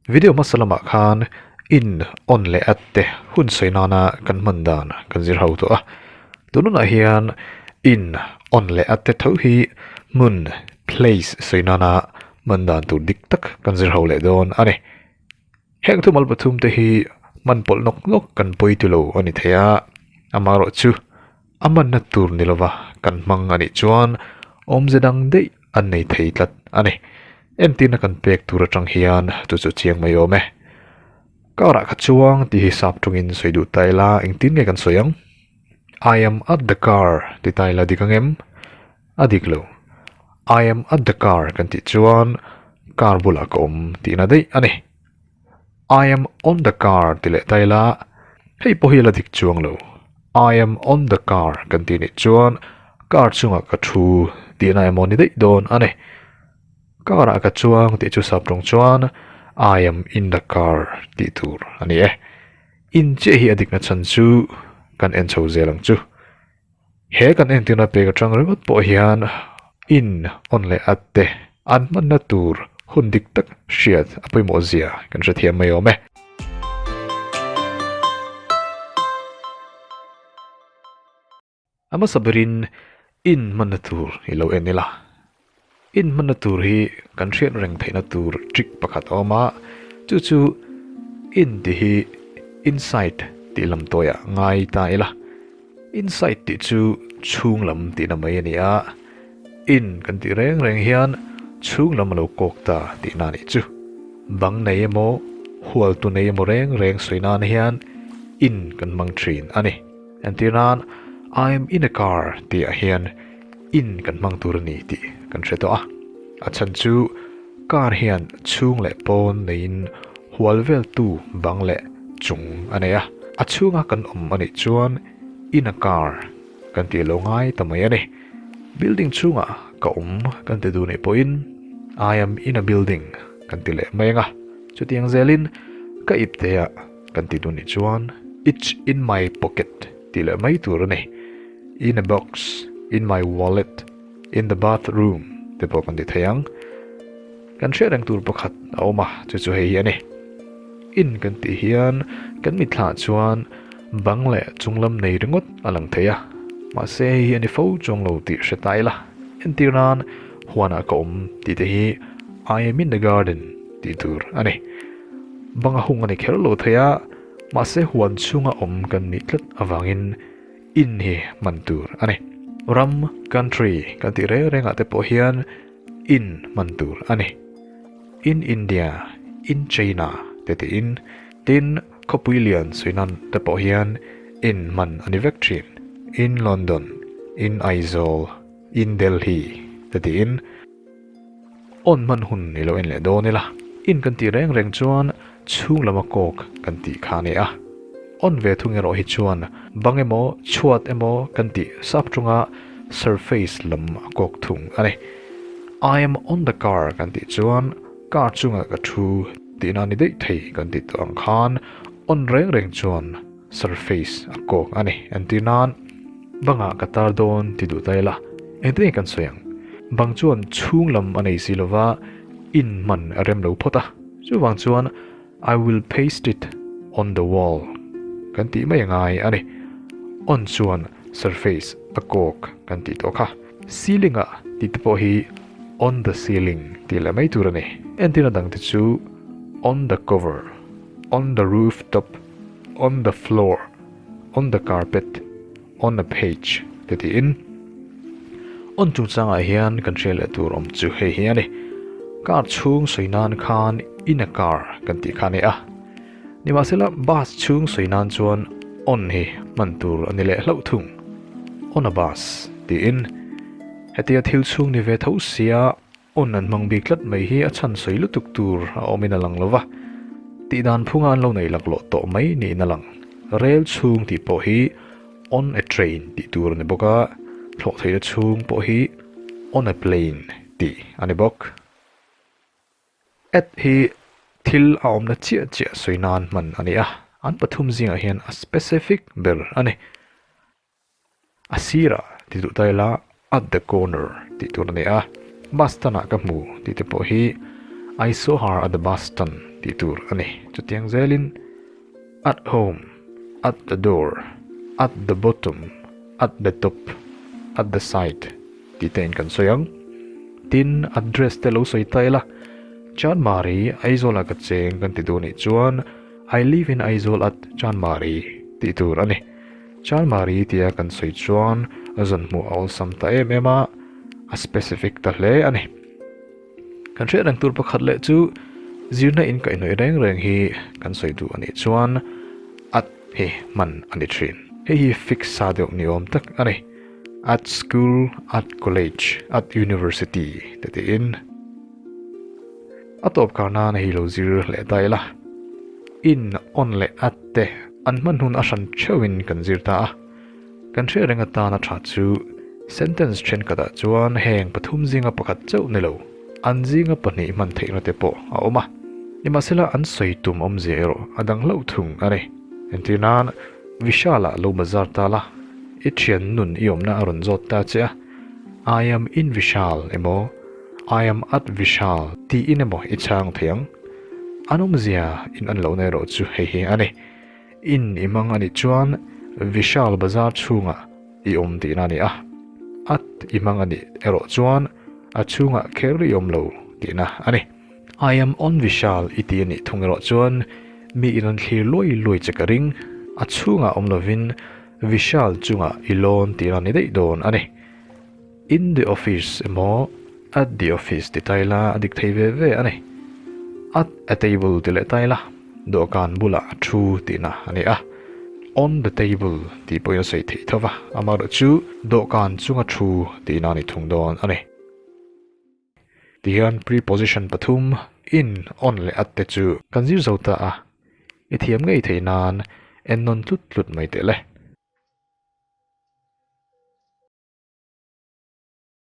Video hmasa lamah khan in, on leh at te hun sawi nana kan hman dan kan zir ho tawh a. Tununah hian in, on leh at te tho hi hmun, place, sawi nana hman dan tur dik tak kan zir ho leh dawn a ni. Heng thumal pathum te hi hman pawlh nawk nawk kan pawi ti lo a ni thei a, amaherawhchu a hmanna tur ni lova kan hmang a nih chuan awmze dang daih an nei thei tlat a ni. Entirna kan pek tur atang hian chu chu chiang mai awm e. Car ah kha chuang tih hi sap tungin sawi duh ta ila engtin nge kan sawi ang? I am at the car ti ta ila dik ang em? A dik lo. I am at the car kan tih chuan car bulah ka awm tihna daih a ni. I am on the car ti leh ta ila hei pawh hi a la dik chuang lo. I am on the car kan tih nih chuan car chungah ka thu tihna emaw ni daih dawn a ni. Car ah ka chuang tih chu sap tawng chuan I am in the car tih tur a ni e. In chiah hi a dikna chhan chu kan en chho zel ang chu. He kan entirna pek atang ringawt pawh hian in on leh at te an hmanna tur hun dik tak hriat a pawimawh zia kan hrethiam mai awm e. A hmasa berin in hmanna tur i lo en ila. In hmanna tur hi kan hriat reng theihna tur trick pakhat a awm a, chu chu in tih hi inside tih lam tawiah ngai ta ila. Inside tih chu chhung lam tihna mai a ni a, in kan tih reng reng hian chhung lam a lo kawk ta tihna a nih chu. Bang nei emaw, hualtu nei emaw reng reng sawi nan hian in kan hmang thin a ni. Entir nan, I am in a car tihah hian in kan hmang tur a ni tih kan hre tawh a. A chhan chu car hian chhung leh pawn neiin hual veltu bang leh chung a nei a. A chhunga kan awm a nih chuan in a car kan tih lo ngai ta mai a ni. Building chhungah ka awm kan ti duh nih pawhin I am in a building kan ti leh mai ang a. Chutiang zelin ka ipteah kan ti duh nih chuan it's in my pocket tih leh mai tur a ni. In a box, in my wallet, in the bathroom te pawh kan ti thei ang. Kan hriat reng tur pakhat a awm a, chu chu hei hi a ni. In kan tih hian kan mitthla chuan bang leh chunglam nei ringawt a lang thei a, mahse hei hi a ni fo chuang lo tih hre ta ila. Entir nan huanah ka awm tih te hi I am in the garden tih tur a ni. Bang a hung a ni kher lo thei a, mahse huan chhunga awm kan nih tlat avangin In hi hman tur a ni. Ram, country, kan tih reng rengah te pawh hian in hman tur a ni. In India, in China te tiin, tin khawpui lian sawi nan te pawh hian in hman a ni vek thin. In London, in Aizawl, in Delhi te tiin. On hman hun i lo en leh dawn ila, in kan tih reng reng chuan chhung lama kawk kan tih kha a ni a. On ve thung erawh hi chuan bang emaw chhuat emaw kan tih sap chunga surface lam a kawk thung a ni. I am on the car kan tih chuan car chunga ka thu tihna ni daih thei kan tih tawh ang khan on reng reng chuan surface a kawk a ni. Entir nan. Bangah ka tar dawn ti duh ta ila, engtin nge kan sawi ang? Bang chuan chhung lam a nei si lova, in hman a rem lo phawt a. Chuvang chuan I will paste it on the wall kan tih mai a ngai a ni. On chuan surface a kawk kan tih tawh kha. Ceiling ah tih te pawh hi on the ceiling tih leh mai tur a ni. Entirna dang te chu on the cover, on the rooftop, on the floor. On the carpet, on a page te tiin on chungchangah hian kan hriat leh tur awm chu hei hi a ni. Car chhung sawi nan khan in a car kan tih kha a ni a. Nimahsela bus chhung sawi nan chuan on hi hman tur a ni leh hlauh thung. On a bus tiin hetia thil chhung ni ve tho sia On an hmang bik tlat mai hi a chhan sawi lutuk tur a awmin a lang lo va, tih dan phunga an lo nei laklawh tawh mai niin a lang. Rel chhung tih pawh hi on a train tih tur a ni bawk a, thlawh theihna chhung pawh hi on a plane tih a ni bawk. At hi thil a awmna chiah chiah sawi nan hman a ni a, an pathum zingah hian a specific ber a ni. A sirah ti duh ta ila at the corner tih tur a ni a, bus stand ah ka hmu tih te pawh hi I saw her at the bus stand tih tur a ni. Chutiang zelin at home, at the door, at the bottom, at the top, at the side tih te in kan sawi ang. Tin, address te lo sawi ta ila, Chanmari, Aizawlah ka cheng kan ti duh anih chuan I live in Aizawl at Chanmari tih tur a ni. Chanmari tia kan sawi chuan zawn hmuh a awlsam ta em em a, a specific ta hle a ni. Kan hriat reng tur pakhat leh chu zirna in kaihhnawih reng reng hi kan sawi duh a nih chuan at hi hman a ni thin. Hei hi fix sa deuh ni awm tak a ni. At school, at college, at university te tiin. A tawp kar nan hei lo zir leh ta ila. In, on leh at te an hman hun a hran theuhin kan zir ta a. Kan hriat reng atana tha chu sentence thenkhatah chuan heng pathum zinga pakhat chauh ni lo, an zinga pahnih hman theihna te pawh a awm a. Nimahsela an sawi tum awmzia erawh a dang hlauh thung a ni. Entir nan, Vishal-ah lo bazar ta la, i thian nun i awmna a rawn zawt ta che a, I am in Vishal emaw, I am at Vishal tiin emaw i chhang thei ang. An awmzia in an lohna erawh chu hei hi a ni. In i hmang a nih chuan Vishal bazar chhungah i awm tihna a ni a, at i hmang a nih erawh chuan a chhungah kher i awm lo tihna a ni. I am on Vishal i ti a nih thung erawh chuan mi in an thlir luai luai che ka ring, a chhungah awm lovin Vishal chungah i lawn tihna a ni daih dawn a ni. In the office emaw at the office ti ta ila a dik thei ve ve a ni. At a table ti leh ta ila dawhkan bulah a thu tihna a ni a. On the table tih pawhin a sawi theih tho va, amaherawhchu dawhkan chunga thu tihna a ni thung dawn a ni. Tihian preposition pathum in, on leh at te chu kan zir zo ta a, i thiam ngei theih nan en nawn tlut tlut mai teh le.